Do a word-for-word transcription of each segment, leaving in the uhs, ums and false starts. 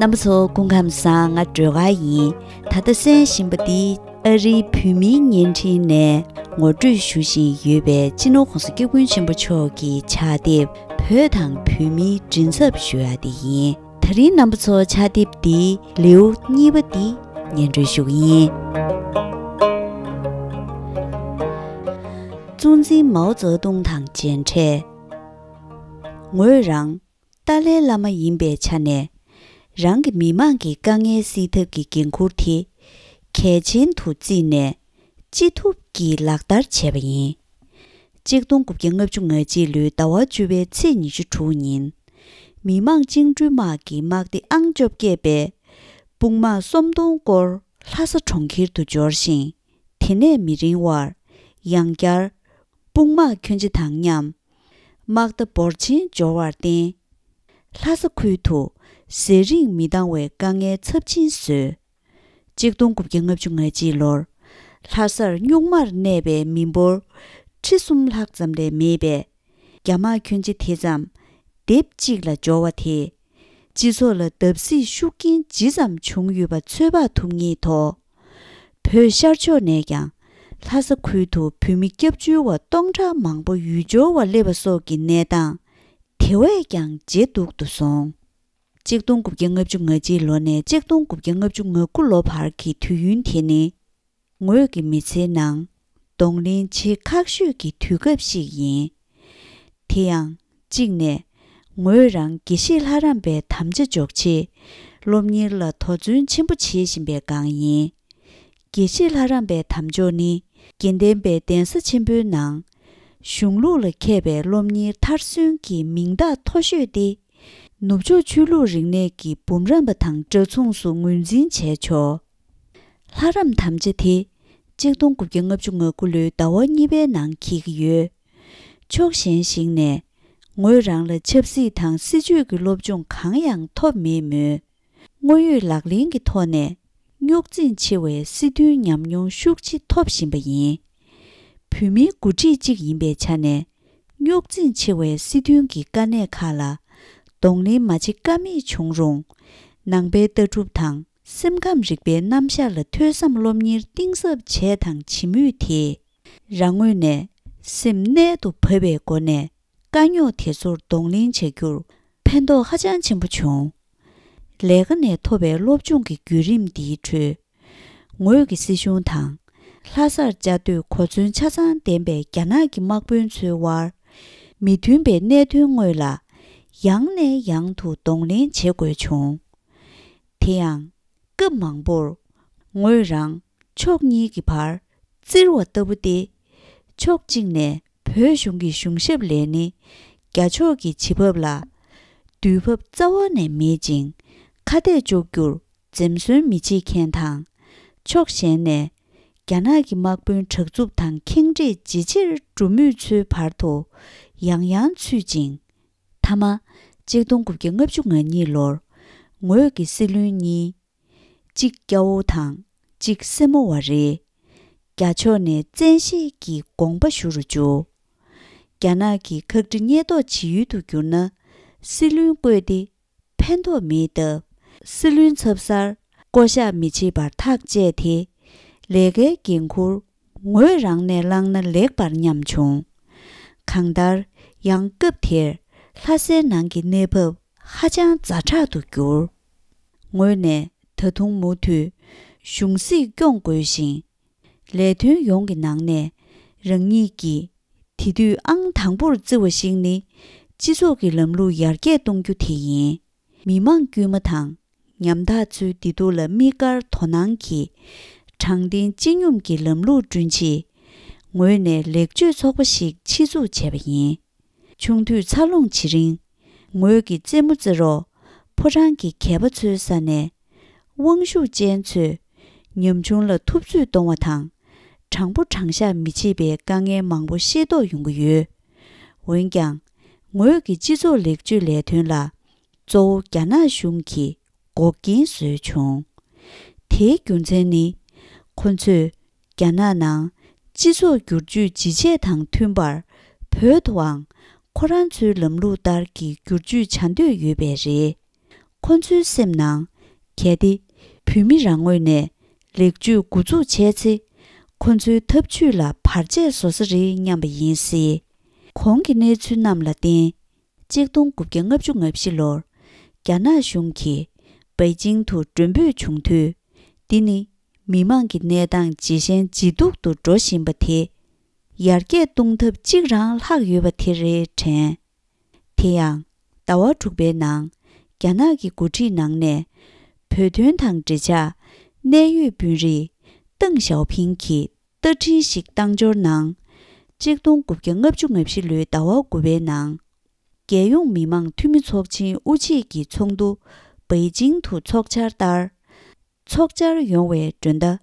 རྣམ་པ་ཚོ་སྐུ་ཁམས་བཟང་། ང་སྒྲོལ་དཀར་ཡིན། ད་ལྟ་གསན་བཞིན་པ་འདི་ཨ་རིའི་བོད་མིའི་བརྙན་འཕྲིན་ནས་ངོ་སྤྲོད་ཞུ་བཞིན་ཡོད་པའི་སྤྱི་ནོར་༸གོང་ས་༸སྐྱབས་མགོན་ཆེན་པོ་མཆོག་གི་ཕྱག་དེབ་བོད་དང་བོད་མིའི་མགྲིན་ཚབ་ཞུ་ཡ་དེ་ཡིན། ད་རིང་རྣམ་པ་ཚོ་ཕྱག་དེབ་འདིའི་ལེའུ་གཉིས་པ་འདི་སྙན་སྒྲོན་ཞུ་གི་ཡིན། གཙོ་འཛིན་མའོ་ཙེ་ཏུང་དང་མཇལ་འཕྲད། ངོས་རང་ཏཱ་ལའི་བླ་མ་ཡིན་པའི་ཆ་ནས། རང་གི་མི་མང་གི་དཀའ་ངལ་སེལ་ཐབས་ཀྱི་འགན་འཁུར་དེ་གལ་ཆེན་དུ་བརྩིས་ནས། ཅི་ཐུབ་ཀྱིས་ལག་བསྟར་བྱས་པ་ཡིན། ཆིག་སྟོང་དགུ་བརྒྱ་ལྔ་བཅུ་ང་གཅིག་ལོའི་ཟླ་བ་བཅུ་པའི་ཚེས་ཉི་ཤུ་དྲུག་ཉིན། མི་དམངས་བཅིངས་འགྲོལ་དམག་གིས་དམག་སྡེ་ཨང་བཅོ་བརྒྱད་པའི་དཔུང་དམག་སུམ་སྟོང་སྐོར་ལྷ་ས་གྲོང་ཁྱེར་དུ་འབྱོར་ཞིང་། དེ་ནས་མི་རིང་བར་ཡང་བསྐྱར་དཔུང་དམག་ཁྱོན་ཆེ་དང་མཉམ། དམག་རྟ་འབོར་ཆེན་འབྱོར་བར་བརྟེན། ལྷ་ས་ཁུལ་དུ་ཟས་རིན་མི་འདང་བའི་དཀའ་ངལ་ཚབས་ཆེན་བཟོས། ཆིག་སྟོང་དགུ་བརྒྱ་ལྔ་བཅུ་ང་གཅིག་ལོར་ལྷ་སར་གཉུག་མར་གནས་པའི་མི་འབོར་ཁྲི་གསུམ་ལྷག་ཙམ་ལས་མེད་པས། རྒྱ་དམག་ཁྱོན་ཆེ་དེ་ཙམ་སྡེབ་གཅིག་ལ་འབྱོར་བ་དེས། སྤྱི་ཚོགས་ལ་བརྡབ་གསིག་ཤུགས་རྐྱེན་ཇི་ཙམ་བྱུང་ཡོད་པ་ཚོད་དཔག་ཐུབ་ངེས་ཐོག་བོད་ཤར་ཕྱོགས་ནས་ཀྱང་ལྷ་ས་ཁུལ་དུ་བོད་མི་སྐྱབས་བཅོལ་བ་སྟོང་ཕྲག་མང་པོ་ཡུལ་སྐྱོར་བ་སླེབས་པ་སོགས་ཀྱི་གནས་སྟངས་དེ་བས་ཀྱང་ཇེ་སྡུག་ཏུ་སོང་། ཆིག་སྟོང་དགུ་བརྒྱ་ལྔ་བཅུ་ང་གཅིག་ལོ་ནས་ཆིག་སྟོང་དགུ་བརྒྱ་ལྔ་བཅུ་ང་དགུ་ལོ་བར་གྱི་དུས་ཡུན་དེ་ནི། ངོས་ཀྱི་མི་ཚེའི་ནང་གདོང་ལེན་བྱེད་ཁག་ཤོས་ཀྱི་དུས་སྐབས་ཤིག་ཡིན། དེ་ཡང་གཅིག་ནས། ངོས་རང་དགེ་བཤེས་ལྷ་རམས་པའི་དམ་བཅའ་འཇོག་ཆེད། སློབ་གཉེར་ལ་དོ་འཛོལ་ཆེན་པོ་བྱེད་བཞིན་པའི་སྒང་ཡིན། དགེ་བཤེས་ལྷ་རམས་པའི་དམ་འཇོག་ནི། དགེ་ལྡན་པའི་གདན་ས་ཆེན་པོའི་ནང་། གཞུང་ལུགས་ལ་མཁས་པའི་སློབ་གཉེར་མཐར་སོན་གྱི་མིང་རྟགས་མཐོ་ཤོས་ཏེ། ནུབ་ཕྱོགས་ཆོས་ལུགས་རིག་གནས་ཀྱི་འབུམ་རམས་པ་དང་འདྲ་མཚུངས་སུ་ངོས་འཛིན་བྱས་ཆོག་ལྷ་རམས་དམ་བཅའ་དེ་ཆིག་སྟོང་དགུ་བརྒྱ་ལྔ་བཅུ་ང་དགུ་ལོའི་ཟླ་བ་གཉིས་པའི་ནང་འཁེལ་གྱི་ཡོད། ཕྱོགས་གཞན་ཞིག་ནས། ངོས་རང་ལ་ཆབ་སྲིད་དང་སྲིད་བྱུས་ཀྱི་སློབ་སྦྱོང་གང་ཡང་ཐོབ་མེད་མོད། དངོས་ཡོད་ལག་ལེན་གྱི་ཐོག་ནས་རྙོག་འཛིང་ཆེ་བའི་སྲིད་དོན་ཉམས་མྱོང་ཤུགས་ཆེ་ཐོབ་བཞིན་པ་ཡིན། བོད་མིའི་འགོ་ཁྲིད་ཅིག་ཡིན་པའི་ཆ་ནས། རྙོག་འཛིང་ཆེ་བའི་སྲིད་དོན་གྱི་དཀའ་གནད་ཁག་ལ་གདོང་ལེན་མ་བྱེད་ཀ་མེད་བྱུང་རུང་། ནང་པའི་ལྟ་གྲུབ་དང་སེམས་ཁམས་རིག་པའི་རྣམ་གཞག་ལ་ཐོས་བསམ་སློབ་གཉེར་གཏིང་ཟབ་བྱས་དང་བྱེད་མུས་དེས། རང་ངོས་ནས་སེམས་རྣལ་དུ་བབས་པའི་སྒོ་ནས་དཀའ་རྙོག་དེ་ཚོར་གདོང་ལེན་བྱ་རྒྱུར་ཕན་ཐོགས་ཧ་ཅང་ཆེན་པོ་བྱུང་། ལས་ཀ་ནས་ཐོབ་པའི་སློབ་སྦྱོང་གི་བརྒྱུད་རིམ་འདིའི་ཁྲོད། ངོས་ཀྱི་སྲིད་གཞུང་དང་། ལྷ་སར་བཅའ་སྡོད་གོ་མཚོན་ཆ་ཚང་ལྡན་པའི་རྒྱ་ནག་གི་དམག་དཔོན་ཚོའི་དབར། མི་མཐུན་པའི་གནད་དོན་དངོས་ལ་ཡང་ནས་ཡང་དུ་གདོང་ལེན་བྱེད་དགོས་བྱུང་། དེ་ཡང་། སྐབས་མང་པོར། ངོས་རང་ཕྱོགས་གཉིས་ཀྱི་བར་བཙིར་བ་ལྟ་བུ་སྟེ། ཕྱོགས་གཅིག་ནས་བོད་གཞུང་གི་གཞུང་ཞབས་ལས་ནི་རྒྱ་ཕྱོགས་ཀྱི་བྱེད་བབ་ལ་དུས་བབ་རྩ་བ་ནས་མེད་ཅིང་ཁ་གཏད་གཅོག་རྒྱུར་འཛེམ་ཟོན་མི་བྱེད་མཁན་དང་། ཕྱོགས་གཞན་ནས་རྒྱ་ནག་གི་དམག་དཔོན་དྲག་རྩུབ་དང་ཁེངས་དྲེགས་ཇེ་ཆེར་འགྲོ་མུས་ཚོའི་བར་དུ་ཡང་ཡང་ཚུད་ཅིང་། མཐའ་མ། ཆིག་སྟོང་དགུ་བརྒྱ་ལྔ་བཅུ་ང་གཉིས་ལོར་ངོས་ཀྱི་སྲིད་བློན་གཉིས། གཅིག་སྐྱ་བོ་དང་གཅིག་སེར་མོ་བ་རེད། རྒྱ་ཕྱོགས་ནས་བཙན་ཤེད་ཀྱིས་དགོངས་པ་ཞུ་རུ་བཅུག་རྒྱ་ནག་གི་ཁག་དཀྲི་ཉེན་རྟོག་བྱེད་ཡུལ་དུ་གྱུར་ན། སྲིད་བློན་བསྐོས་ཏེ་ཕན་ཐོགས་མེད་སྟབས། སྲིད་བློན་ཚབ་སར་བསྐོ་གཞག་མི་བྱེད་པར་ཐག་བཅད་དེ། ལས་ཀའི་འགན་འཁུར་ངོས་རང་ནས་བླངས་ན་ལེགས་པར་སྙམ་བྱུང་། གང་ལྟར་ཡང་སྐབས་དེར་ལྷ་སའི་ནང་གི་གནས་བབ་ཧ་ཅང་ཛ་དྲག་ཏུ་གྱུར། ངོས་ནས་ད་དུང་མུ་མཐུད་གཞུང་སྲིད་སྐྱོང་དགོས་ཤིང་། ལས་དོན་ཡོངས་ཀྱི་ནང་ནས་རང་ཉིད་ཀྱིས་དེ་དུས་ཨང་དང་པོར་བརྩི་བ་ཞིག་ནི་སྤྱི་ཚོགས་ཀྱི་ལམ་ལུགས་ཡར་རྒྱས་གཏོང་རྒྱུ་དེ་ཡིན། མི་དམངས་དཀྱུས་མ་དང་ཉམ་ཐག་ཚོའི་བདེ་སྡུག་ལ་དམིགས་བཀར་དོ་སྣང་གིས་དྲང་བདེན་སྤྱི་སྙོམས་ཀྱི་ལམ་ལུགས་བསྐྲུན་ཆེད། ངོས་ནས་ལེགས་བཅོས་ཚོགས་པ་ཞིག་ཆེད་འཛུགས་བྱས་པ་ཡིན། ཆུང་དུས་འཚར་ལོངས་བྱེད་རིང་། ངོས་ཀྱི་རྩེད་མོ་རྩེ་རོགས་ཕོ་བྲང་གི་གད་པ་འཚོལ་ས་ནས། དབང་ཤུགས་ཅན་ཚོས་ཉམ་ཆུང་ལ་ཐུབ་ཚོད་གཏོང་བ་དང་། དྲང་པོ་དྲང་བཞག་མི་བྱེད་པའི་དཀའ་ངལ་མང་པོ་ཤེས་རྟོགས་ཡོང་གི་ཡོད། འོན་ཀྱང་། ངོས་ཀྱི་སྤྱི་ཚོགས་ལེགས་བཅོས་ལས་དོན་ལ། གཙོ་བོ་རྒྱ་ནག་གཞུང་གིས་འགོག་རྐྱེན་བཟོས་བྱུང་། དེའི་རྒྱུ་མཚན་ནི། ཁོ་ཚོས་རྒྱ་ནག་ནང་སྤྱི་ཚོགས་བསྒྱུར་བཅོས་ཇི་བྱས་དང་མཐུན་པར་བོད་དུའང་ཁོ་རང་ཚོའི་ལམ་ལུགས་ལྟར་གྱི་བསྒྱུར་བཅོས་བྱ་འདོད་ཡོད་པས་རེད། ཁོ་ཚོའི་སེམས་ནང་ གལ་ཏེ་བོད་མི་རང་ངོས་ནས་ལེགས་བཅོས་འགོ་འཛུགས་བྱས་ཚེ། ཁོ་ཚོའི་ཐབས་ཇུས་ལ་བར་ཆད་བཟོ་ས་རེད་སྙམ་པ་ཡིན་སྲིད། གོང་གི་གནས་ཚུལ་རྣམས་ལ་བརྟེན། ཆིག་སྟོང་དགུ་བརྒྱ་ལྔ་བཅུ་ང་བཞི་ལོར་རྒྱ་ནག་གཞུང་གིས་པེ་ཅིང་དུ་མགྲོན་འབོད་བྱུང་དུས། འདི་ནི་མི་མང་གི་གནས་སྟངས་ཇེ་ཞན་ཇེ་སྡུག་ཏུ་འགྲོ་བཞིན་པ་དེ་ཡར་རྒྱས་གཏོང་ཐབས་གཅིག་རང་ལྷག་ཡོད་པ་དེ་རེད་དྲན། དེ་ཡང་ཟླ་བ་དྲུག་པའི་ནང་རྒྱ་ནག་གི་འགོ་ཁྲིད་ནང་ནས་བོད་དོན་དང་འབྲེལ་ཆགས་གནད་ཡོད་དཔོན་རིགས་ཏེང་ཞའོ་ཕིང་གིས་བརྡ་འཕྲིན་ཞིག་བཏང་འབྱོར་ནང་། ཆིག་སྟོང་དགུ་བརྒྱ་ལྔ་བཅུ་ང་བཞི་ལོའི་ཟླ་བ་དགུ་པའི་ནང་། རྒྱལ་ཡོངས་མི་དམངས་འཐུས་མི་ཚོགས་ཆེན་དབུ་འབྱེད་ཀྱི་ཚོགས་འདུ་པེ་ཅིང་དུ་ཚོགས་འཆར་ལྟར། ཚོགས་བཅར་ཡོང་བའི་མགྲོན་བརྡ་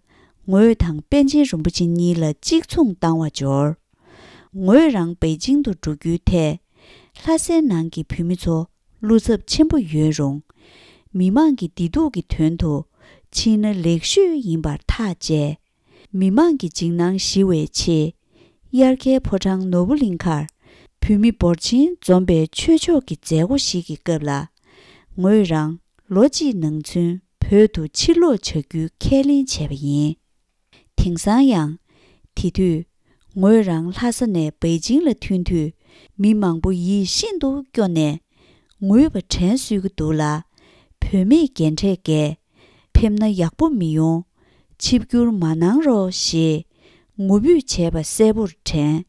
ངོས་དང་པཎ་ཆེན་རིན་པོ་ཆེ་གཉིས་ལ་གཅིག་མཚུངས་བཏང་བ་འབྱོར། ངོས་རང་པེ་ཅིང་དུ་འགྲོ་རྒྱུའི་ཐད། ལྷ་སའི་ནང་གི་བོད་མི་ཚོ་བློ་འཚབ་ཆེན་པོ་ཡོད་རུང་། མི་མང་གི་བདེ་སྡུག་གི་དོན་དུ་ཕྱིན་ན་ལེགས་ཤོས་ཡིན་པར་ཐག་བཅད། མི་མང་གི་འཇིགས་སྣང་ཞི་བའི་ཆེད། དབྱར་ཁའི་ཕོ་བྲང་ནོར་བུ་གླིང་ཁར་བོད་མི་འབོར་ཆེན་འཛོམས་པའི་ཆོས་ཕྱོགས་ཀྱི་མཛད་སྒོ་ཞིག་གི་སྐབས་ལ། ངོས་རང་ལོ་གཅིག་ནང་ཚུན་བོད་དུ་ཕྱིར་ལོག་བྱ་རྒྱུའི་ཁས་ལེན་བྱས་པ་ཡིན། དེང་སང་ཡང་། དེ་དུས་ངོས་རང་ལྷ་ས་ནས་པེ་ཅིང་ལ་ཐོན་དུས། མི་མང་པོ་ཡིད་ཤིན་ཏུ་སྐྱོ་ནས་ངུས་པ་དྲན་གསོས་ཀྱི་འདུག་ལ། བུད་མེད་རྒན་གྲས་ཀས་ཕེབས་ན་ཡག་པོ་མི་ཡོང་། ཆིབས་བསྒྱུར་མ་གནང་རོགས་ཞེས་ངུ་འབོད་བྱས་པ་གསལ་པོར་དྲན།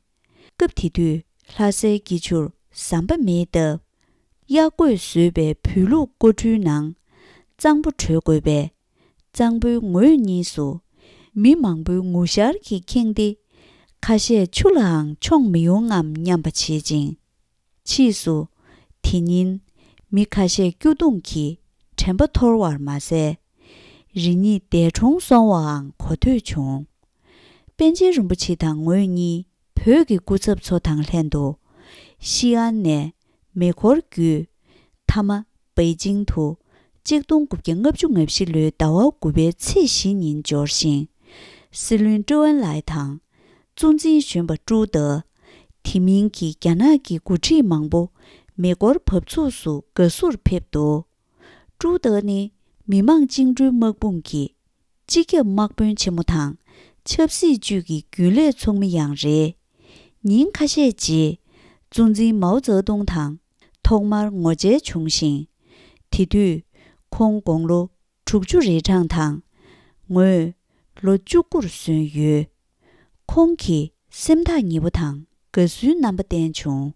སྐབས་དེ་དུས་ལྷ་སའི་སྐྱིད་ཆུར་ཟམ་པ་མེད་སྟབས། གཡག་རྒོད་བཟོས་པའི་བོད་ལུགས་ཀོ་ཁྲུའི་ནང་གཙང་པོ་བྲོས་དགོས་པས། གཙང་པོའི་ངོས་གཉིས་སུ་མི་མང་པོའི་ངུ་ཤར་གྱིས་ཁེངས་ཏེ། ཁ་ཤས་ཆུ་ལའང་མཆོང་མི་ཡོང་ངམ་སྙམ་པ་བྱེད་ཅིང་། ཕྱིས་སུ། དེ་ཉིན་མི་ཁ་ཤས་སྐྱོ་གདུང་གིས་དྲན་པ་འཐོར་བར་མ་ཟད། རི་ཉིད་འདས་གྲོངས་སོང་བའང་གོ་ཐོས་བྱུང་། པཎ་ཆེན་རིན་པོ་ཆེ་དང་ངོས་གཉིས་བོད་ཀྱི་སྐུ་ཚབ་ཚོ་དང་ལྷན་དུ། ཤི་ཨན་ནས་མེ་འཁོར་བརྒྱུད། མཐའ་མ་པེ་ཅིང་དུ་ཆིག་སྟོང་དགུ་བརྒྱ་ལྔ་བཅུ་ང་བཞི་ལོའི་ཟླ་བ་དགུ་པའི་ཚེས་བཞི་ཉིན་འབྱོར་ཞིང་། སྲིད་བློན་ཀྲོའུ་ཨེན་ལའེ་དང་། གཙོ་འཛིན་གཞོན་པ་ཀྲུའུ་ཏེ། དེ་མིན་གྱི་རྒྱ་ནག་གི་འགོ་ཁྲིད་མང་པོ་མེ་འཁོར་བབས་ཚུགས་སུ་དགའ་བསུར་ཕེབས་འདུག་ཀྲུའུ་ཏེ་ནི་མི་དམངས་བཅིངས་འགྲོལ་དམག་དཔུང་གི་སྤྱི་ཁྱབ་དམག་དཔོན་ཆེན་མོ་དང་ཆབ་སྲིད་ཅུས་ཀྱི་རྒྱུན་ལས་ཚོགས་མི་ཡང་རེད། ཉིན་ཁ་ཤས་རྗེས་གཙོ་འཛིན་མའོ་ཙེ་ཏུང་དང་ཐོག་མར་ངོ་མཇལ་བྱུང་ཞིང་། དེ་དུས་ཁོང་དགུང་ལོ་དྲུག་ཅུ་རེ་གྲངས་དང་། ངོས་ལོ་བཅུ་དགུར་སོན་ཡོད། ཁོང་གིས་སེམས་ཐག་ཉེ་པོ་དང་དགའ་བསུའི་རྣམ་པ་བསྟན་བྱུང་།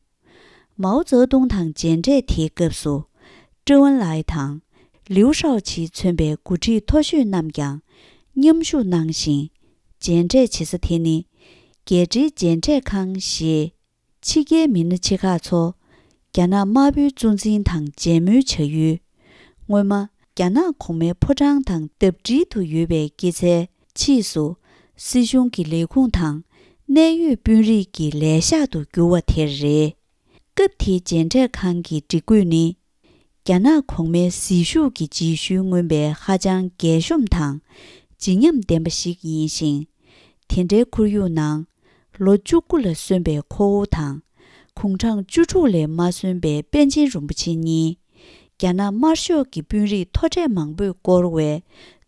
མའོ་ཙེ་ཏུང་དང་མཇལ་འཕྲད་དེའི་སྐབས་སུ། ཀྲེ་ཝུན་ལའེ་དང་ལིའུ་ཧྲའོ་ཆི་མཚོན་པའི་འགོ་ཁྲིད་མཐོ་ཤོས་རྣམས་ཀྱང་མཉམ་ཞུགས་གནང་ཞིང་། མཇལ་འཕྲད་བྱེད་ས་དེ་ནི་རྒྱལ་སྤྱིའི་མཇལ་འཕྲད་ཁང་ཞེས། ཕྱི་རྒྱལ་མི་སྣ་ཆེ་ཁག་ཚོ་རྒྱ་ནག་དམར་པོའི་གཙོ་འཛིན་དང་མཇལ་མོལ་བྱ་ཡུལ། སྔོན་མ་རྒྱ་ནག་གོང་མའི་ཕོ་བྲང་དང་འདབས་འབྲེལ་དུ་ཡོད་པའི་སྐྱེད་ཚལ། ཕྱིས་སུ་སྲིད་གཞུང་གི་ལས་ཁུངས་དང་གནད་ཡོད་དཔོན་རིགས་ཀྱི་ལས་ཤག་ཏུ་གྱུར་བ་དེ་རེད། སྐབས་དེའི་མཇལ་འཕྲད་ཁང་གི་སྒྲིག་བཀོད་ནི། རྒྱ་ནག་གོང་མའི་ཟིལ་ཤུགས་ཀྱི་རྗེས་ཤུལ་མངོན་པའི་ཧ་ཅང་རྒྱས་ཤོམ་དང་བརྗིད་ཉམས་ལྡན་པ་ཞིག་ཡིན་ཞིང་། དེ་འདྲའི་ཁོར་ཡུག་ནང་ལོ་བཅུ་དགུ་ལ་སོན་པའི་ཁོ་བོ་དང་། དགུང་གྲངས་བཅུ་དྲུག་ལས་མ་སོན་པའི་པཎ་ཆེན་རིན་པོ་ཆེ་གཉིས། རྒྱ་ནག་དམར་ཤོག་གི་དཔོན་རིགས་མཐོ་གྲས་མང་པོས་བསྐོར་བའི་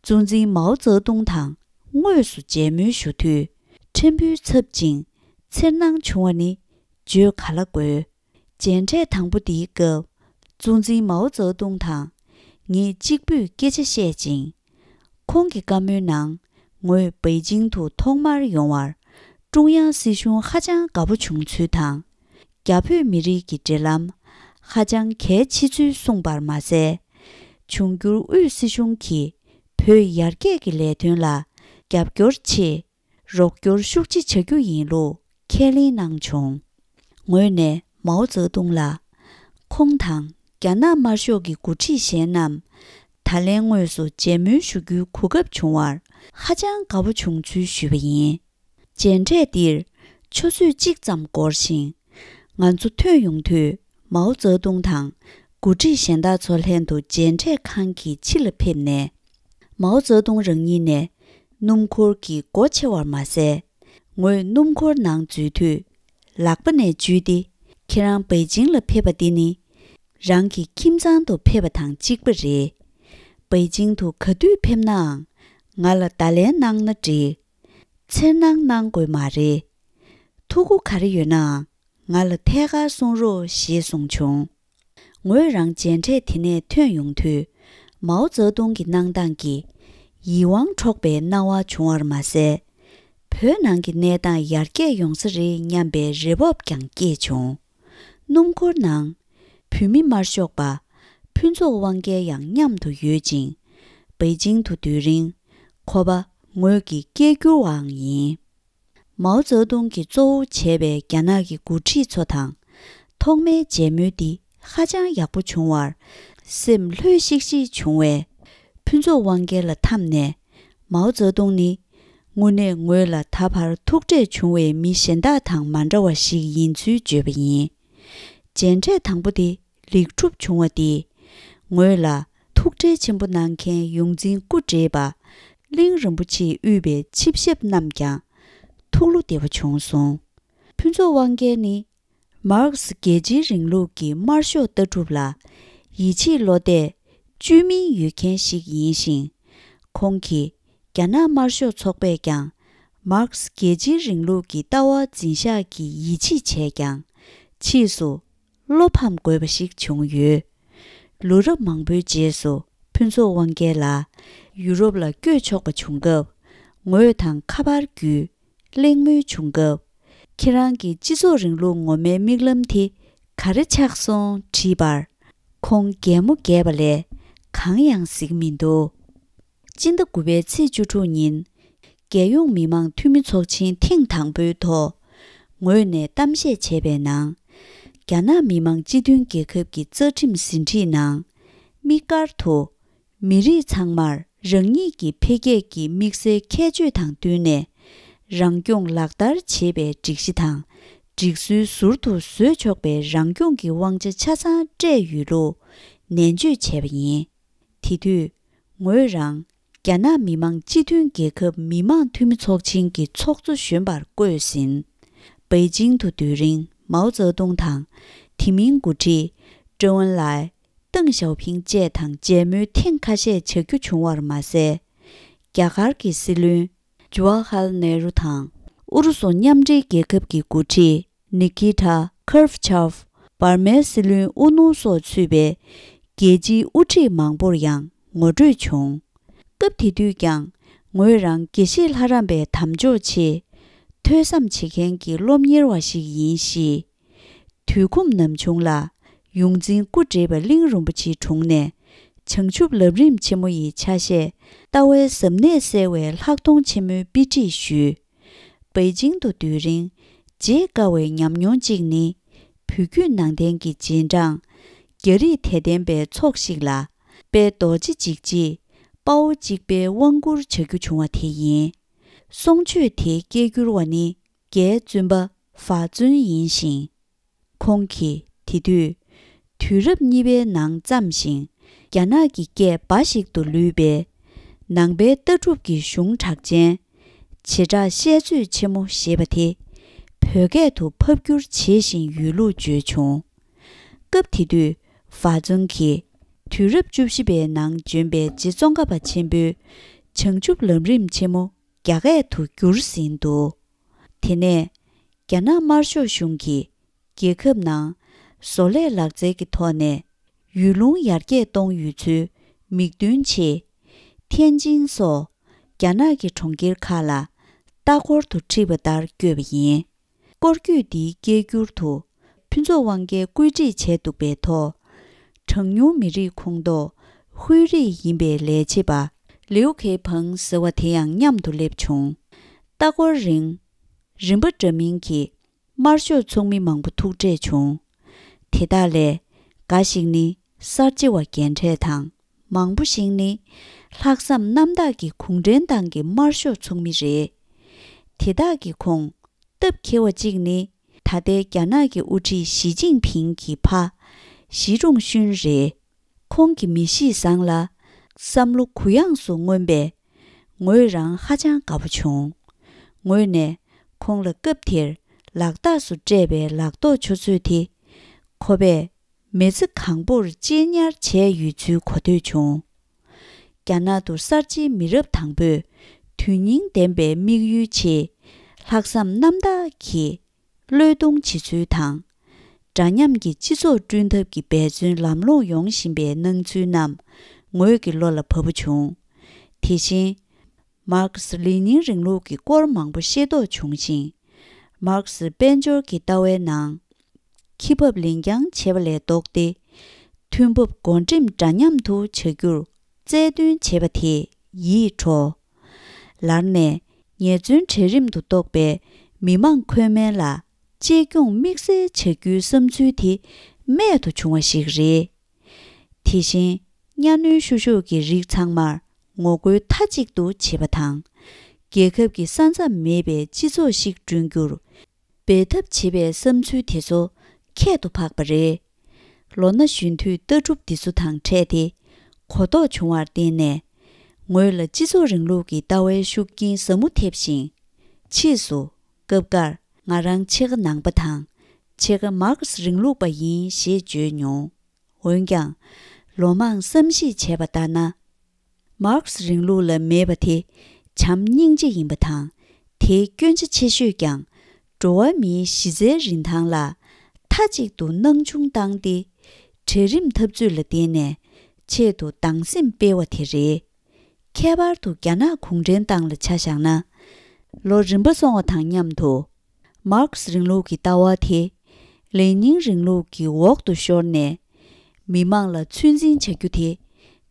གཙོ་འཛིན་མའོ་ཙེ་ཏུང་དང་དངོས་སུ་མཇལ་མོལ་ཞུ་དུས། ཕྲན་བུའི་འཚབ་ཅིང་འཚེར་སྣང་བྱུང་བ་ནི་བརྗོད་ག་ལ་དགོས། མཇལ་འཕྲད་དང་པོ་འདིའི་སྐབས། གཙོ་འཛིན་མའོ་ཙེ་ཏུང་དང་ངེད་གཅིག་པུས་སྐད་ཆ་བཤད་ཅིང་། ཁོང་གི་བཀའ་མོལ་ནང་ངོས་པེ་ཅིང་དུ་ཐོག་མར་ཡོང་བར་ཀྲུང་དབྱང་སྲིད་གཞུང་ཧ་ཅང་དགའ་པོ་བྱུང་ཚུལ་དང་། རྒྱ་བོད་མི་རིགས་ཀྱི་འབྲེལ་ལམ་ཧ་ཅང་གལ་ཆེ་ཚུལ་གསུངས་པར་མ་ཟད། འབྱུང་འགྱུར་དབུས་སྲིད་གཞུང་གིས་བོད་ཡར་རྒྱས་ཀྱི་ལས་དོན་ལ་རྒྱབ་སྐྱོར་ཆེད། རོགས་སྐྱོར་ཤུགས་ཆེ་བྱ་རྒྱུ་ཡིན་ལུགས་ཁས་ལེན་གནང་བྱུང་། ངོས་ནས་མའོ་ཙེ་ཏུང་ལ། ཁོང་དང་རྒྱ་ནག་དམར་ཤོག་གི་འགོ་ཁྲིད་གཞན་རྣམས་ད་ལན་དངོས་སུ་མཇལ་མོལ་ཞུ་རྒྱུའི་གོ་སྐབས་བྱུང་བར་ཧ་ཅང་དགའ་པོ་བྱུང་ཚུལ་ཞུས་པ་ཡིན། མཇལ་འཕྲད་འདིར་ཆུ་ཚོད་གཅིག་ཙམ་འགོར་ཞིང་། ང་ཚོ་ཐོན་ཡོང་དུས་མའོ་ཙེ་ཏུང་དང་འགོ་ཁྲིད་གཞན་དག་ཚོ་ལྷན་དུ་མཇལ་འཕྲད་ཁང་གི་ཕྱི་ལ་ཕེབས་ནས། མའོ་ཙེ་ཏུང་རང་ཉིད་ནས་སྣུམ་འཁོར་གྱི་སྒོ་ཕྱེ་བར་མ་ཟད། ངོས་སྣུམ་འཁོར་ནང་འཛུལ་དུས། ལག་པ་ནས་འཇུས་ཏེ། ཁྱེད་རང་པེ་ཅིང་ལ་ཕེབས་པ་འདི་ནི། རང་གི་ཁྱིམ་ཚང་དུ་ཕེབས་པ་དང་གཅིག་པ་རེད། པེ་ཅིང་དུ་ག་དུས་ཕེབས་ནའང་ང་ལ་བརྡ་ལན་གནང་ན་འགྲིག། འཚེར་སྣང་གནང་དགོས་མ་རེད། ཐུགས་ཁུར་ག་རེ་ཡོད་ནའང་ང་ལ་ཐད་ཀར་གསུང་རོགས་ཞེས་གསུངས་བྱུང་། ངོས་རང་མཇལ་འཕྲད་དེ་ནས་ཐོན་ཡོང་དུས། མའོ་ཙེ་ཏུང་གི་གནང་སྟངས་ཀྱིས་ཡིད་དབང་འཕྲོག་པའི་སྣང་བ་བྱུང་བར་མ་ཟད། བོད་ནང་གི་གནས་སྟངས་ཡར་རྒྱས་ཡོང་ས་རེད་སྙམ་པའི་རེ་བ་ཀྱང་སྐྱེས་བྱུང་། སྣུམ་འཁོར་ནང་བོད་མི་དམར་ཤོག་པ་ཕུན་ཚོགས་དབང་རྒྱལ་ཡང་མཉམ་དུ་ཡོད་ཅིང་། པེ་ཅིང་དུ་སྡོད་རིང་ཁོ་པ་ངོས་ཀྱི་སྐད་སྒྱུར་བའང་ཡིན། མའོ་ཙེ་ཏུང་གིས་གཙོ་བོ་བྱས་པའི་རྒྱ་ནག་གི་འགོ་ཁྲིད་ཚོ་དང་ཐོག་མའི་མཇལ་མོལ་འདི་ཧ་ཅང་ཡག་པོ་བྱུང་བར་སེམས་ལྷོད་ཤིག་ཤིག་བྱུང་བས། ཕུན་ཚོགས་དབང་རྒྱལ་ལ་འཐམས་ནས་མའོ་ཙེ་ཏུང་ནི་དངོས་གནས་ངོས་ལ་ད་བར་ཐུག་འཕྲད་བྱུང་བའི་མི་གཞན་དག་དང་མ་འདྲ་བ་ཞིག་ཡིན་ཚུལ་བརྗོད་པ་ཡིན། མཇལ་འཕྲད་དང་པོ་དེ་ལེགས་གྲུབ་བྱུང་བ་དེས་ངོས་ལ་ཐུགས་ཁྲལ་ཆེན་པོ་གནང་མཁན་ཡོངས་འཛིན་སྐུ་བགྲེས་པ་གླིང་རིན་པོ་ཆེས་དབུས་པའི་ཆིབས་ཞབས་རྣམས་ཀྱང་ཐུགས་བློ་བདེ་བོ་བྱུང་སོང་། ཕུན་ཚོགས་དབང་རྒྱལ་ནི་མར་ཁེ་སི་རྒྱལ་སྤྱིའི་རིང་ལུགས་ཀྱི་དམར་ཤོག་ལྟ་གྲུབ་ལ་ཡིད་ཆེས་བློ་གཏད་བཅོས་མིན་ཡོད་མཁན་ཞིག་ཡིན་ཞིང་། ཁོང་གིས་རྒྱ་ནག་དམར་ཤོག་ཚོགས་པས་ཀྱང་མར་ཁེ་སི་རྒྱལ་སྤྱིའི་རིང་ལུགས་ཀྱི་ལྟ་བ་འཛིན་བཞག་གི་ཡིད་ཆེས་བྱས་ཀྱང་། ཕྱིས་སུ་བློ་ཕམ་དགོས་པ་ཞིག་བྱུང་ཡོད། ལོ་རབས་མང་པོའི་རྗེས་སུ་ཕུན་ཚོགས་དབང་རྒྱལ་ལགས་ཡུ་རོབ་ལ་བསྐྱོད་ཆོག་པ་བྱུང་སྐབས། ངོས་དང་ཁ་པར་བརྒྱུད་གླེང་མོལ་བྱུང་སྐབས། ཁྱེད་རང་གི་སྤྱི་ཚོགས་རིང་ལུགས་ངོ་མའི་དམིགས་ལམ་དེ་ག་རེ་ཆགས་སོང་དྲིས་པར། ཁོང་གད་མོ་བགད་པ་ལས་གང་ཡང་གཟིགས་མི་འདུག་སྤྱི་ཟླ་དགུ་པའི་ཚེས་བཅུ་དྲུག་ཉིན། རྒྱལ་ཡོངས་མི་དམངས་འཐུས་མི་ཚོགས་ཆེན་ཐེངས་དང་པོའི་ཐོག་ངོས་ནས་གཏམ་བཤད་བྱས་པའི་ནང་། རྒྱ་ནག་མི་དམངས་སྤྱི་མཐུན་རྒྱལ་ཁབ་ཀྱི་རྩ་ཁྲིམས་ཟིན་བྲིས་ནང་། དམིགས་བཀར་དུ། མི་རིགས་ཚང་མར་རང་ཉིད་ཀྱི་འཕེལ་རྒྱས་ཀྱི་དམིགས་བསལ་ཁྱད་ཆོས་དང་བསྟུན་ནས། རང་སྐྱོང་ལག་བསྟར་བྱེད་པའི་སྒྲིག་གཞི་དང་། སྒྲིག་སྲོལ་ཟུར་དུ་བཟོས་ཆོག་པའི་རང་སྐྱོང་གི་དབང་ཆ་ཆ་ཚང་སྤྲད་ཡོད་ལུགས་ནན་བརྗོད་བྱས་པ་ཡིན། དེ་དུས། ངོས་རང་རྒྱ་ནག་མི་དམངས་སྤྱི་མཐུན་རྒྱལ་ཁབ་མི་དམངས་འཐུས་མི་ཚོགས་ཆེན་གྱི་ཚོགས་གཙོ་གཞོན་པར་བསྐོས་ཟིན། པེ་ཅིང་དུ་སྡོད་རིང་མའོ་ཙེ་ཏུང་དང་། དེ་མིན་འགོ་ཁྲིད་ཀྲེ་ཝུན་ལའེ། ཏེང་ཞའོ་ཕིང་བཅས་དང་མཇལ་མོལ་ཐེངས་ཁ་ཤས་བྱ་རྒྱུ་བྱུང་བར་མ་ཟད། རྒྱ་གར་གྱི་སྲིད་བློན་ཇུ་ཝ་ཧར་ལ་ནེ་རུ་དང་། ཨུ་རུ་སུ་མཉམ་འབྲེལ་རྒྱལ་ཁབ་ཀྱི་འགོ་ཁྲིད་ནི་ཁི་ཐ་ཁར་ཆོབ། འབར་མའི་སྲིད་བློན་ཨུ་ནུ་སོགས་ཚུད་པའི་རྒྱལ་སྤྱིའི་དབུ་ཁྲིད་མང་པོར་ཡང་ངོ་སྤྲོད་བྱུང་། སྐབས་དེ་དུས་ཀྱང་ངོས་རང་དགེ་བཤེས་ལྷ་རམས་པའི་དམ་འཇོག་ཆེད་ཐོས་བསམ་བྱེད་མཁན་གྱི་སློབ་གཉེར་བ་ཞིག་ཡིན་ཞེས། དུས་ཁོམ་ནམ་བྱུང་ལ་ཡོངས་འཛིན་སྐུ་བགྲེས་པ་གླིང་རིན་པོ་ཆེའི་དྲུང་ནས་བྱང་ཆུབ་ལམ་རིམ་ཆེན་མོ་ཡི་ཆ་ཤས་ལྟ་བའི་ཟབ་གནད་གསལ་བའི་ལྷག་མཐོང་ཆེན་མོའི་དཔེ་ཁྲིད་ཞུས། པེ་ཅིང་དུ་སྡོད་རིང་བརྗེད་དཀའ་བའི་ཉམས་མྱོང་གཅིག་ནི། བོད་བརྒྱུད་ནང་བསྟན་གྱི་རྗེས་འབྲང་རྒྱ་རིགས་དད་ལྡན་པའི་ཚོགས་ཤིག་ལ་དཔལ་རྡོ་རྗེ་འཇིགས་བྱེད་དཔའ་བོ་གཅིག་པའི་དབང་བསྐུར་བྱ་རྒྱུ་བྱུང་བ་དེ་ཡིན། གསུང་ཆོས་དེའི་སྐད་སྒྱུར་བ་ནི་རྒྱའི་བཙུན་པ་ཧྥ་ཙུན་ཡིན་ཞིང་། ཁོང་གིས་དེ་དུས་དུས་རབས་གཉིས་པའི་ནང་བརྩམས་ཤིང་རྒྱ་ནག་གི་སྐད་འབའ་ཞིག་ཏུ་ལུས་པའི་ནང་པའི་ལྟ་གྲུབ་ཀྱི་གཞུང་གྲགས་ཅན་བྱེ་བྲག་བཤད་མཛོད་ཆེན་མོ་ཞེས་པ་དེ་བོད་སྐད་དུ་ཕབ་བསྒྱུར་བྱེད་བཞིན་ཡོད་ལུགས་བརྗོད་བྱུང་། སྐབས་དེ་དུས་ཧྥ་ཙུན་གྱིས་དུས་རབས་བཅུ་བཞི་པའི་ནང་བྱོན་པའི་རྗེ་ཙོང་ཁ་པ་ཆེན་པོའི་བྱང་ཆུབ་ལམ་རིམ་ཆེན་མོ་རྒྱ་སྐད་དུ་བསྒྱུར་ཟིན་འདུག་དེ་ནས་རྒྱ་ནག་དམར་ཤོག་གཞུང་གིས་རྒྱལ་ཁབ་ནང་བཟོ་ལས་ལག་རྩལ་གྱི་ཐོག་ནས་ཡུལ་ལུང་ཡར་རྒྱས་གཏོང་ཡོད་ཚུལ་མིག་སྟོན་ཆེད། ཐེན་ཅིན་སོགས་རྒྱ་ནག་གི་གྲོང་ཁྱེར་ཁག་ལ་ལྟ་སྐོར་དུ་ཁྲིད་པ་ལྟར་བསྐྱོད་པ་ཡིན། སྐོར་སྐྱོད་འདིའི་སྐད་སྒྱུར་དུ་ཕུན་ཚོགས་དབང་རྒྱལ་བཀོད་སྒྲིག་བྱས་འདུག་པའི་ཐོག་གྲངས་ཉུང་མི་རིགས་ཁོངས་གཏོགས་ཧུའེ་རིགས་ཡིན་པའི་ལས་བྱེད་པ་ལིའུ་ཁེ་ཕང་ཟེར་བ་དེ་ཡང་མཉམ་དུ་སླེབས་བྱུང་། ལྟ་སྐོར་རིང་། རིམ་པ་འདྲ་མིན་གྱི་དམར་ཤོག་ཚོགས་མི་མང་པོ་ཐུག་འཕྲད་བྱུང་། དེ་དག་ལས་འགའ་ཞིག་ནི་གསར་བརྗེ་བ་རྒན་གྲས་དང་། མང་པོ་ཞིག་ནི་ལྷག་བསམ་རྣམ་དག་གི་གུང་ཁྲན་ཏང་གི་དམར་ཤོག་ཚོགས་མི་རེད། དེ་དག་གི་ཁོངས་སྟབས་འཁེལ་བ་གཅིག་ནི་ད་ལྟའི་རྒྱ་ནག་གི་དབུ་ཁྲིད་ཞི་ཅིན་ཕིང་གི་ཕ་ཞི་ཀྲུང་ཤུན་རེད། ཁོང་གི་མི་གཤིས་བཟང་ལ་བསམ་བློ་གུ་ཡངས་སུ་མངོན་པས་ངོས་རང་ཧ་ཅང་དགའ་པོ་བྱུང་། ངོས་ནས་ཁོང་ལ་སྐབས་དེར་ལག་རྟགས་སུ་སྤྲད་པའི་ལག་ཐོགས་ཆུ་ཚོད་དེ་ཁོ་པས་མི་ཚེ་གང་པོར་གཅེས་ཉར་བྱས་ཡོད་ཚུལ་གོ་ཐོས་བྱུང་། རྒྱ་ནག་ཏུ་གསར་བརྗེའི་མི་རབས་དང་པོས་དོན་སྙིང་ལྡན་པའི་དམིགས་ཡུལ་ཆེད་ལྷག་བསམ་རྣམ་དག་གིས་བློས་གཏོང་བྱེད་ཚུལ་དང་། འདྲ་མཉམ་གྱི་སྤྱི་ཚོགས་བསྐྲུན་ཐབས་ཀྱི་འབད་བརྩོན་ལམ་ལྷོང་ཡོང་བཞིན་པའི་སྣང་ཚུལ་རྣམས་ངོས་ཀྱི་བློ་ལ་བབས་པ་བྱུང་། དེ་བཞིན། མར་ཁེ་སི་ལེ་ནིན་རིང་ལུགས་ཀྱི་སྐོར་མང་པོ་ཤེས་རྟོགས་བྱུང་ཞིང་། མར་ཁེ་སི་དཔལ་འབྱོར་གྱི་ལྟ་བའི་ནང་། ཁྱི་ཕབ་ལེན་རྐྱང་བྱེད་པ་ལས་ལྡོག་སྟེ། ཐོན་འབབ་བགོ་འགྲེམས་འདྲ་མཉམ་དུ་བྱ་རྒྱུར་རྩལ་འདོན་བྱེད་པ་དེས་ཡིད་འཕྲོག་ལར་ནས་ཉེས་བཙུན་གྲལ་རིམ་དུ་གཏོགས་པའི་མི་མང་ཁོལ་མན་ལ་གཅེས་སྐྱོང་དམིགས་བསལ་བྱ་རྒྱུའི་བསམ་ཚུལ་དེ་རྨད་དུ་བྱུང་བ་ཞིག་རེད། དེ་བཞིན། གཉའ་གནོན་བཤུ་གཞོག་གི་རིགས་ཚང་མར་ངོ་རྒོལ་མཐའ་གཅིག་ཏུ་བྱེད་པ་དང་། རྒྱལ་ཁབ་ཀྱི་ས་མཚམས་མེད་པའི་སྤྱི་ཚོགས་ཤིག་བསྐྲུན་རྒྱུར་འབད་འཐབ་བྱེད་པའི་བསམ་ཚུལ་དེ་ཚོ་ཁྱད་དུ་འཕགས་པ་རེད། ལོ་ན་གཞོན་དུས་ལྟ་གྲུབ་འདི་ཚོ་དང་འཕྲད་དེ་གོ་རྟོགས་བྱུང་བར་བརྟེན་ནས། ངོས་ལ་སྤྱི་ཚོགས་རིང་ལུགས་ཀྱི་ལྟ་བའི་ཤུགས་རྐྱེན་ཟབ་མོ་ཐེབས་ཤིང་། ཕྱིས་སུ་སྐབས་འགར་ང་རང་ཕྱེད་ཀ་ནང་པ་དང་ཕྱེད་ཀ་མར་ཁེ་སི་རིང་ལུགས་པ་ཡིན་ཞེས་བརྗོད་མྱོང་། འོན་ཀྱང་། ལོ་མང་བསམ་གཞིག་བྱས་པ་ལྟར་ན། མར་ཁེ་སི་རིང་ལུགས་ལ་མེད་པ་དེ་བྱམས་སྙིང་རྗེ་ཡིན་པ་དང་། དེའི་སྐྱོན་ཆ་ཆེ་ཤོས་ཀྱང་། འགྲོ་བ་མིའི་གཞི་རྩའི་རིན་ཐང་ལ་མཐའ་གཅིག་ཏུ་སྣང་ཆུང་བཏང་སྟེ། གྲལ་རིམ་འཐབ་རྩོད་ལ་བརྟེན་ནས་ཆེད་དུ་སྡང་སེམས་སྤེལ་བ་དེ་རེད། ཁྱད་པར་དུ་རྒྱ་ནག་གུང་ཁྲན་ཏང་ལ་ཆ་བཞག་ན། ལོ་རིམ་པ་སོང་བ་དང་མཉམ་དུ། མར་ཁེ་སི་རིང་ལུགས་ཀྱི་ལྟ་བ་དེ་ལེ་ནིན་རིང་ལུགས་ཀྱི་འོག་ཏུ་ཤོར་ནས། མི་མང་ལ་ཚོད་འཛིན་བྱ་རྒྱུ་དེ་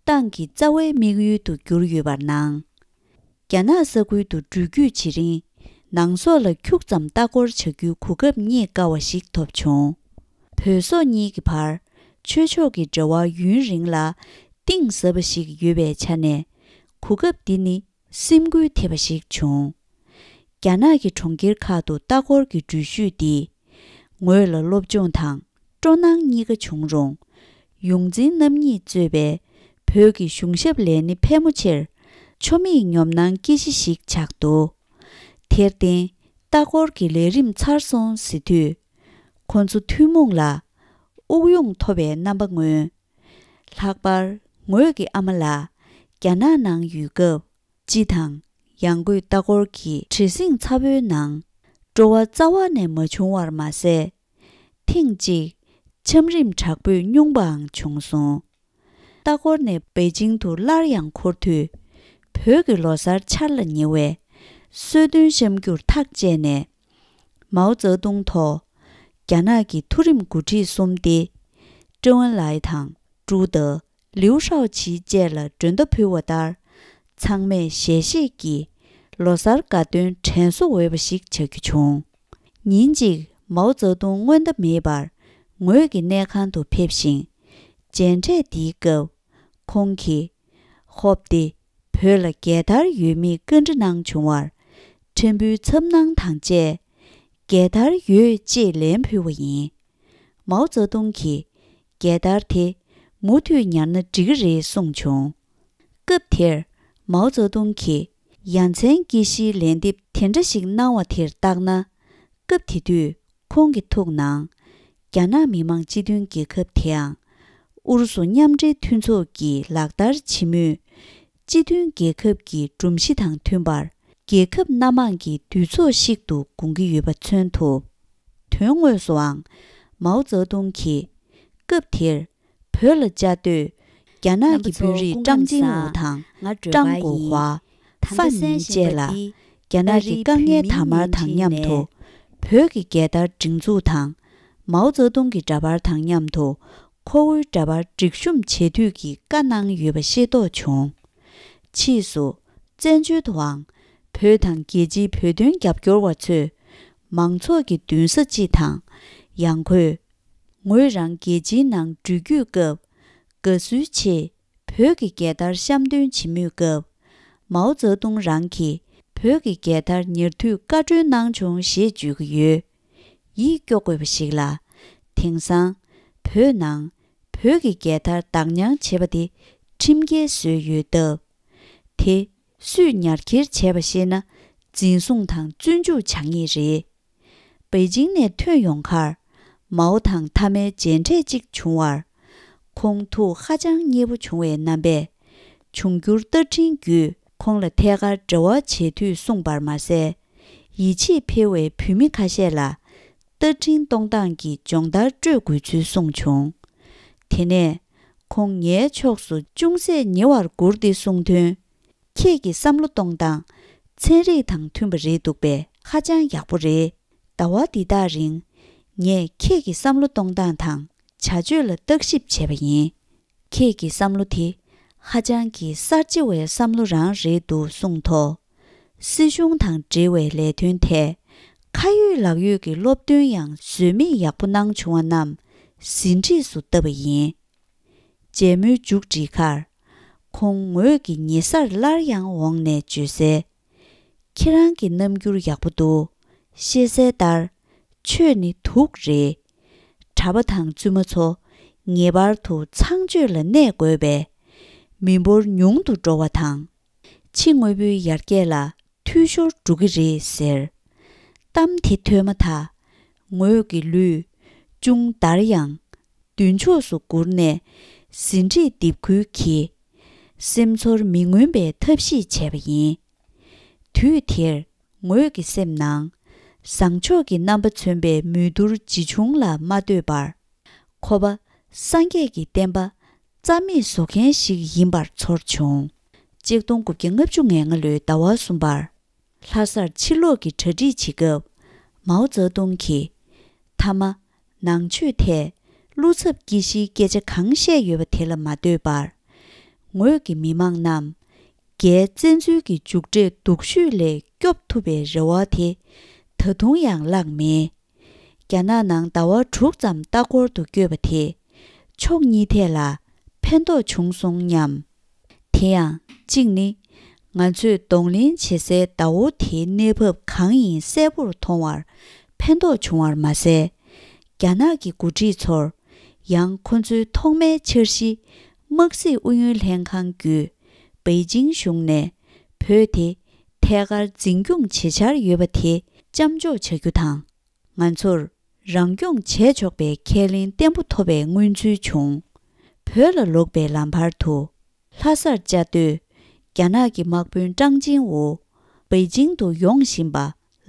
ཏང་གི་རྩ་བའི་དམིགས་ཡུལ་དུ་གྱུར་ཡོད་པར་སྣང་། རྒྱ་ནག་ས་ཁུལ་དུ་འགྲུལ་སྐྱོད་བྱེད་རིང་ནང་སོག་ལ་ཁྱུག་ཙམ་ལྟ་སྐོར་བྱ་རྒྱུའི་གོ་སྐབས་རྙེད་དཀའ་བ་ཞིག་ཐོབ་བྱུང་། བོད་སོག་གཉིས་ཀྱི་བར་ཆོས་ཕྱོགས་ཀྱི་འབྲེལ་བ་ཡུན་རིང་ལ་གཏིང་ཟབ་པ་ཞིག་ཡོད་པའི་ཆ་ནས་གོ་སྐབས་འདི་ནི། སེམས་འགུལ་ཐེབས་པ་ཞིག་བྱུང་། རྒྱ་ནག་གི་གྲོང་ཁྱེར་ཁག་ཏུ་ལྟ་སྐོར་གྱི་འགྲུལ་བཞུད་འདིས་ངོས་ལ་སློབ་སྦྱོང་དང་སྤྲོ་སྣང་གཉིས་ཀ་བྱུང་རུང་། ཡོངས་འཛིན་རྣམ་གཉིས་གཙོས་པའི་བོད་ཀྱི་གཞུང་ཞབས་ལས་སྣེ་ཕལ་མོ་ཆེར་ཆོ་མེད་ཉོབ་སྣང་སྐྱེ་གཞི་ཞིག་ཆགས་འདུག་དེར་བརྟེན་ལྟ་སྐོར་གྱི་ལས་རིམ་ཚར་སོང་ཟེར་དུས། ཁོ་ཚོ་ཐུན་མོང་ལ་དབུགས་དབྱུང་ཐོབ་པའི་རྣམ་པ་མངོན། ལྷག་པར་ངོས་ཀྱི་ཨ་མ་ལགས་རྒྱ་ནག་ནང་ཡོད་སྐབས། སྤྱི་དང་ཡང་སྒོས་ལྟ་སྐོར་གྱི་བྲེལ་ཟིང་ཚ་བོའི་ནང་སྤྲོ་བ་རྩ་བ་ནས་མ་བྱུང་བར་མ་ཟད། ཐེངས་གཅིག་འཆམ་རིམ་དྲག་པོས་སྙུང་པའང་བྱུང་སོང་། ལྟ་སྐོར་ནས་པེ་ཅིང་དུ་སླར་ཡང་འཁོར་དུས། བོད་ཀྱི་ལོ་གསར་འཆར་ལ་ཉེ་བས། གསོལ་སྟོན་བཤམས་རྒྱུར་ཐག་བཅད་ནས། མའོ་ཙེ་ཏུང་ཐོག་རྒྱ་ནག་གི་མཐོ་རིམ་འགོ་ཁྲིད་གསུམ་སྟེ། ཀྲེན་ཝུན་ལའེ་དང་ཀྲུའུ་ཏེ། ལིའུ་ཧྲའོ་ཆི་བཅས་ལ་མགྲོན་བརྡ་ཕུལ་བ་ལྟར། ཚང་མས་ཞལ་བཞེས་ཀྱིས་ལོ་གསར་དགའ་སྟོན་དྲན་གསོ་འོས་པ་ཞིག་བྱ་རྒྱུ་བྱུང་། ཉིན་གཅིག་མའོ་ཙེ་ཏུང་སྔོན་བརྡ་མེད་པར་ངོས་ཀྱི་གནས་ཁང་དུ་ཕེབས་ཤིང་། མཇལ་འཕྲད་འདིའི་སྐབས་ཁོང་གིས། ཧོབ་སྟེ་བོད་ལ་རྒྱལ་དར་ཡོད་མེད་བཀའ་འདྲི་གནང་བྱུང་བར། ཕྲན་བུའི་འཚབ་སྣང་དང་བཅས། རྒྱལ་དར་ཡོད་ཅེས་ལན་ཕུལ་བ་ཡིན། མའོ་ཙེ་ཏུང་གིས་རྒྱལ་དར་དེ་མུ་མཐུད་ཉར་ན་འགྲིག་གི་རེད་གསུངས་བྱུང་། སྐབས་དེར་མའོ་ཙེ་ཏུང་གིས་ཡ་མཚན་སྐྱེ་གཞིའི་ལན་འདེབས་དེ་འདྲ་ཞིག་གནང་བ་དེར་བརྟགས་ན། སྐབས་དེ་དུས་ཁོང་གི་ཐུགས་ནང་རྒྱ་ནག་མི་དམངས་སྤྱི་མཐུན་རྒྱལ་ཁབ་དེའང་ཨུ་རུ་སུ་མཉམ་འབྲེལ་མཐུན་ཚོགས་ཀྱིས་ལག་བསྟར་བྱེད་མུས། སྤྱི་མཐུན་རྒྱལ་ཁབ་ཀྱི་སྒྲོམ་གཞི་དང་མཐུན་པར། རྒྱལ་ཁབ་སྣ་མང་གི་འདུས་ཚོགས་ཤིག་ཏུ་དགོངས་ཀྱི་ཡོད་པ་མཚོན་ཐུབ། དོན་དངོས་སུའང་། མའོ་ཙེ་ཏུང་གིས་སྐབས་དེར་བོད་ལ་བཅའ་སྡོད་རྒྱ་ནག་གི་དཔོན་རིགས་ཀྲང་ཙེ་ཝུ་དང་ཀྲང་གོ་ཧྭ། ཧྥན་ནི་བཅས་ལ་རྒྱ་ནག་གི་དཀའ་ངལ་དར་དམར་དང་མཉམ་དུ་བོད་ཀྱི་རྒྱལ་དར་སྒྲེང་འཛུགས་དང་། མའོ་ཙེ་ཏུང་གི་འདྲ་པར་དང་མཉམ་དུ་ཁོ་བོའི་འདྲ་པར་སྒྲིག་གཤོམ་བྱེད་འདོད་ཀྱི་བཀའ་གནང་ཡོད་པ་ཤེས་རྟོགས་བྱུང་། ཕྱིས་སུ་བཙན་བྱོལ་དུའང་བོད་དང་རྒྱལ་སྤྱིའི་བོད་དོན་རྒྱབ་སྐྱོར་བ་ཚོས་མང་ཚོགས་ཀྱི་མདུན་ས་སྤྱི་དང་ཡང་སྒོས། ངོས་རང་རྒྱལ་སྤྱིའི་ནང་འགྲུལ་སྐྱོད་སྐབས་དགའ་བསུའི་ཆེད་བོད་ཀྱི་རྒྱལ་དར་བཤམས་སྟོན་བྱེད་མུས་སྐབས། མའོ་ཙེ་ཏུང་རང་གིས་བོད་ཀྱི་རྒྱལ་དར་ཉར་དུས་བཀའ་འཁྲོལ་གནང་བྱུང་ཞེས་བརྗོད་ཀྱི་ཡོད། ཡིད་སྐྱོ་དགོས་པ་ཞིག་ལ། དེང་སང་བོད་ནང་བོད་ཀྱི་རྒྱལ་དར་བདག་ཉར་བྱེད་པ་དེ་ཁྲིམས་འགལ་བཟོས་ཡོད་སྟབས། དེ་སུས་ཉར་འཁྱེར་བྱས་པ་ཤེས་ན་འཛིན་བཟུང་དང་བཙོན་འཇུག་བྱ་ངེས་རེད། པེ་ཅིང་ནས་ཐོན་ཡོང་ཁར་མའོ་དང་མཐའ་མའི་མཇལ་འཕྲད་ཅིག་བྱུང་བར། ཁོང་ཐུགས་ཧ་ཅང་མཉེས་པོ་བྱུང་བའི་རྣམ་པས། འབྱུང་འགྱུར་རྟ་འབྲིང་བརྒྱུད་ཁོང་ལ་ཐད་ཀར་འབྲེལ་བ་བྱེད་འཐུས་གསུངས་པར་མ་ཟད། ཡིད་ཆེས་འཕེར་བའི་བོད་མི་ཁ་ཤས་ལ་རྟ་འབྲིང་གཏོང་སྟངས་ཀྱི་སྦྱོང་བརྡར་སྤྲོད་དགོས་ཚུལ་གསུངས་བྱུང་། དེ་ནས་ཁོང་ངའི་ཕྱོགས་སུ་ཅུང་ཟད་ཉེ་བར་སྒུར་ཏེ་གསུངས་དོན། ཁྱེད་ཀྱི་བསམ་བློ་གཏོང་སྟངས་ཚན་རིག་དང་མཐུན་པ་རེད་འདུག་པས་ཧ་ཅང་ཡག་པོ་རེད། ཟླ་བ་འདི་དག་རིང་ངས་ཁྱེད་ཀྱི་བསམ་བློ་གཏོང་སྟངས་དང་བྱ་སྤྱོད་ལ་བརྟག་ཞིབ་བྱས་པ་ཡིན། ཁྱེད་ཀྱི་བསམ་བློ་དེ་ཧ་ཅང་གི་གསར་བརྗེ་བའི་བསམ་བློ་རང་རེད་འདུག་གསུངས་ཐོག་སྲིད་གཞུང་དང་འབྲེལ་བའི་ལས་དོན་ཐད་ཁ་ཡོད་ལག་ཡོད་ཀྱི་སློབ་སྟོན་ཡང་ཟོལ་མེད་ཡག་པོ་གནང་བྱུང་བ་རྣམས་ཟིན་བྲིས་སུ་བཏབ་པ་ཡིན། མཇལ་མོལ་མཇུག་བསྒྲིལ་ཁར། ཁོང་ངོས་ཀྱི་ཉེ་སར་སླར་ཡང་འོངས་ནས་བརྗོད་གསལ། ཁྱེད་རང་གི་རྣམ་འགྱུར་ཡག་པོ་འདུག་ཤེས་གསལ་ལྟར། ཆོས་ནི་དུག་རེད། གྲྭ་པ་དང་བཙུན་མ་ཚོ་ངེས་པར་དུ་ཚངས་སྤྱོད་ལ་གནས་དགོས་པས། མི་འབོར་ཉུང་དུ་འགྲོ་བ་དང་། ཕྱི་དངོས་པོའི་ཡར་རྒྱས་ལ་འཐུས་ཤོར་འགྲོ་གི་རེད་ཟེར། གཏམ་དེ་ཐོས་མ་ཐག་ངོས་ཀྱི་ལུས་ཅུང་འདར་ཡང་། མདུན་ཕྱོགས་སུ་སྒུར་ནས་ཟིན་བྲིས་འདེབས་ཁུལ་གྱིས། སེམས་ཚོར་མི་མངོན་པའི་ཐབས་ཤེས་བྱས་པ་ཡིན། དུས་དེར་ངོས་ཀྱི་སེམས་ནང་། བཟང་ཕྱོགས་ཀྱི་རྣམ་པ་མཚོན་པའི་མོས་བསྡུར་ཇི་བྱུང་ལ་མ་ལྟོས་པར། ཁོ་པ་སངས་རྒྱས་ཀྱི་བསྟན་པ་རྩ་མེད་བཟོ་མཁན་ཞིག་ཡིན་པར་ཚོར་བྱུང་། ཆིག་སྟོང་དགུ་བརྒྱ་ལྔ་བཅུ་ང་ལྔ་ལོའི་ཟླ་བ་གསུམ་པར། ལྷ་སར་ཕྱིར་ལོག་གི་གྲ་སྒྲིག་བྱེད་སྐབས། མའོ་ཙེ་ཏུང་གིས། མཐའ་མ། ནང་ཆོས་ཐད་བློ་འཚབ་སྐྱེ་གཞིའི་སྐད་ཆ་གང་བཤད་ཡོད་པ་དེ་ལ་མ་ལྟོས་པར། ངོས་ཀྱི་མི་མང་རྣམས། རྒྱའི་བཙན་འཛུལ་གྱི་མཇུག་འབྲས་སྡུག་ཤོས་ལས་སྐྱོབ་ཐུབ་པའི་རེ་བ་དེ་ད་དུང་ཡང་བརླག་མེད། རྒྱ་ནག་ནང་ཟླ་བ་དྲུག་ཙམ་ལྟ་སྐོར་དུ་བསྐྱོད་པ་དེས་ཕྱོགས་གཉིས་ཐད་ལ་ཕན་ཐོགས་བྱུང་སོང་སྙམ། དེ་ཡང་གཅིག་ནི། ང་ཚོས་གདོང་ལེན་བྱེད་སའི་ཟླ་བོ་དེའི་གནས་བབ་གང་ཡིན་གསལ་པོར་མཐོང་བར་ཕན་ཐོགས་བྱུང་བར་མ་ཟད། རྒྱ་ནག་གི་འགོ་ཁྲིད་ཚོར་ཡང་ཁོ་ཚོའི་ཐོག་མའི་འཆར་གཞི། དམག་སྲིད་ཨུ་ཡོན་ལྷན་ཁང་བརྒྱུད་པེ་ཅིང་གཞུང་ནས་བོད་དེ་ཐད་ཀར་འཛིན་སྐྱོང་བྱེད་འཆར་ཡོད་པ་དེ་མཚམས་འཇོག་བྱ་རྒྱུ་དང་། ང་ཚོར་རང་སྐྱོང་བྱས་ཆོག་པའི་ཁས་ལེན་བརྟན་པོ་ཐོབ་པའི་མངོན་ཚུལ་བྱུང་། བོད་ལ་ལོག་པའི་ལམ་བར་དུ། ལྷ་སར་བཅའ་སྡོད་རྒྱ་ནག་གི་དམག་དཔོན་ཀྲང་ཅིང་ཝུ་པེ་ཅིང་དུ་ཡོང་བཞིན་པ་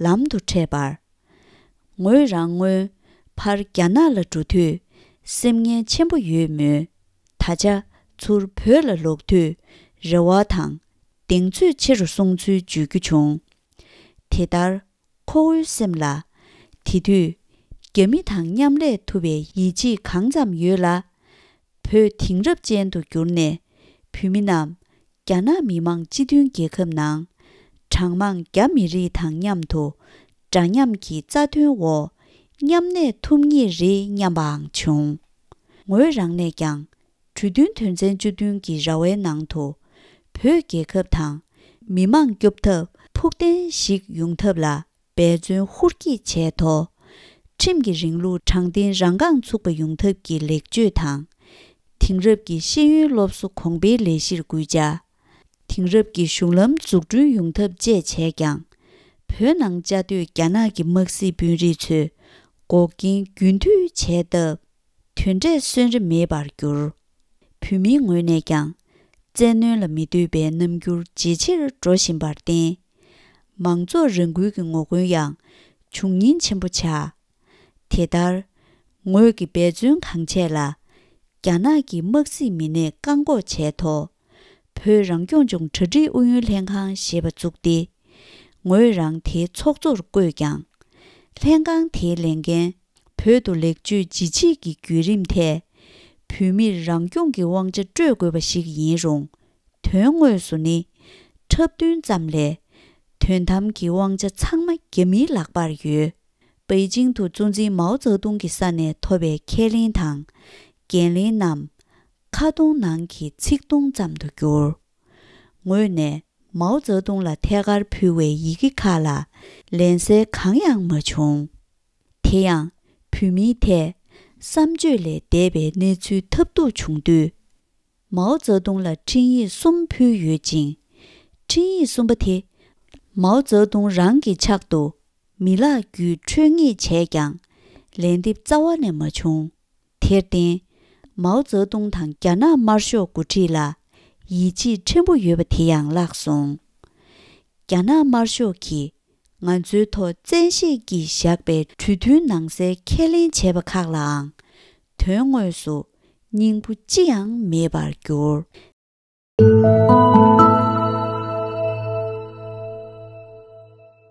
ལམ་དུ་འཕྲད་པར། ངོས་རང་སྔོན་ཕར་རྒྱ་ནག་ལ་འགྲོ་དུས་སེམས་ངལ་ཆེན་པོ་ཡོད་མོད། ད་ཆ་ཚུར་བོད་ལ་ལོག་དུས་རེ་བ་དང་གདེང་ཚོད་ཆེ་རུ་སོང་ཚུལ་བརྗོད་རྒྱུ་བྱུང་། དེ་ལྟར། ཁོ་བོའི་སེམས་ལ། དེ་དུས་རྒྱ་མི་དང་མཉམ་ལས་ཐུབ་པའི་ཡིད་ཆེས་གང་ཙམ་ཡོད་ལ། བོད་དེང་རབས་ཅན་དུ་གྱུར་ནས་བོད་མི་རྣམས་རྒྱ་ནག་མི་དམངས་སྤྱི་མཐུན་རྒྱལ་ཁབ་ནང་གྲངས་མང་རྒྱ་མི་རིགས་དང་མཉམ་དུ་འདྲ་མཉམ་གྱི་རྩ་དོན་འོག་མཉམ་གནས་ཐུབ་ངེས་རེད་སྙམ་པའང་བྱུང་། ངོས་རང་ནས་ཀྱང་གྲོས་མཐུན་དོན་ཚན་བཅུ་བདུན་གྱི་ར་བའི་ནང་དུ་བོད་རྒྱལ་ཁབ་དང་མི་དམངས་སྐྱོབ་ཐབས་ཕུགས་བརྟན་ཞིག་ཡོང་ཐབས་ལ། འབད་བརྩོན་ཧུར་སྐྱེད་བྱས་ཐོག་ཁྲིམས་ཀྱི་རིང་ལུགས་དྲང་བདེན་རང་རྐང་ཚུགས་པ་ཡོང་ཐབས་ཀྱི་ལེགས་བཅོས་དང་། དེང་རབས་ཀྱི་ཤེས་ཡོན་སློབ་གསོ་གོང་འཕེལ་ལས་གཞིར་སྐུལ་ལྕག་དེང་རབས་ཀྱི་གཞུང་ལམ་འཛུགས་སྐྲུན་ཡོང་ཐབས་བཅས་བྱས་ཀྱང་། བོད་ནང་བཅའ་སྡོད་རྒྱ་ནག་གི་དམག་སྲིད་དཔོན་རིགས་ཚོས་འགོག་རྐྱེན་རྒྱུན་མཐུད་བྱས་སྟབས། དོན་འབྲས་སོན་རེ་མེད་པར་གྱུར། བོད་མིའི་ངོས་ནས་ཀྱང་། བཙན་གནོན་ལ་མི་འདོད་པའི་རྣམ་འགྱུར་ཇེ་ཆེར་འགྲོ་བཞིན་པར་བརྟེན། མང་ཚོགས་རང་འགུལ་གྱི་ངོ་རྒོལ་ཡང་འབྱུང་ཉེན་ཆེན་པོ་ཆགས། དེ་ལྟར། ངོས་ཀྱི་འབད་བརྩོན་གང་ཆེ་ལ། རྒྱ་ནག་གི་དམག་སྲིད་མི་སྣས་བཀག་འགོག་བྱས་ཐོག་བོད་རང་སྐྱོང་ལྗོངས་གྲ་སྒྲིག་ཨུ་ཡོན་ལྷན་ཁང་ཞེས་པ་བཙུགས་ཏེ། ངོས་རང་དེའི་ཚོགས་གཙོར་བསྐོས་ཀྱང་། ལྷན་ཁང་དེའི་ལས་འགན། བོད་དུ་ལེགས་བཅོས་ཇི་བྱེད་ཀྱི་བརྒྱུད་རིམ་ཐད། བོད་མིར་རང་སྐྱོང་གི་དབང་ཆ་སྤྲོད་དགོས་པ་ཞིག་ཡིན་རུང་། དོན་དངོས་སུ་ནི། འཁྲབ་སྟོན་ཙམ་ལས། དོན་དམ་གྱི་དབང་ཆ་ཚང་མ་རྒྱ་མིའི་ལག་པར་ཡོད། པེ་ཅིང་དུ་གཙོ་འཛིན་མའོ་ཙེ་ཏུང་གི་ས་ནས་ཐོབ་པའི་ཁས་ལེན་དང་། འགན་ལེན་རྣམས། ཁ་སྟོང་ནང་གི་ཚིག་སྟོང་ཙམ་དུ་གྱུར། ངོས་ནས། མའོ་ཙེ་ཏུང་ལ་ཐད་ཀར་ཕུལ་བའི་ཡི་གེ་ཁག་ལ་ལན་གསལ་གང་ཡང་མ་བྱུང་། དེ་ཡང་བོད་མིའི་ཐད་བསམ་བརྗོད་ལས་འདས་པའི་གནས་ཚུལ་ཐབས་རྡུགས་བྱུང་དུས། མའོ་ཙེ་ཏུང་ལ་འཕྲིན་ཡིག་གསུམ་ཕུལ་ཡོད་ཅིང་། འཕྲིན་ཡིག་གསུམ་པ་དེ་མའོ་ཙེ་ཏུང་རང་གི་ཕྱག་ཏུ་མི་ལག་བརྒྱུད་འཕྲོད་ངེས་བྱས་ཀྱང་ལན་འདེབས་རྩ་བ་ནས་མ་བྱུང་། དེར་བརྟེན། མའོ་ཙེ་ཏུང་དང་རྒྱ་ནག་དམར་ཤོག་འགོ་ཁྲིད་ལ་ ཡིད་ཆེས་ཕྲན་བུ་ཡོད་པ་དེ་ཡང་བརླག་སོང་། རྒྱ་ནག་དམར་ཤོག་གིས་ང་ཚོའི་ཐོག་བཙན་ཤེད་ཀྱིས་བཞག་པའི་གྲོས་མཐུན་ནང་གསལ་ཁས་ལེན་བྱས་པ་ཁག་ལའང་དོན་དངོས་སུ་སྙིང་པོ་ཅི་ཡང་མེད་པར་གྱུར།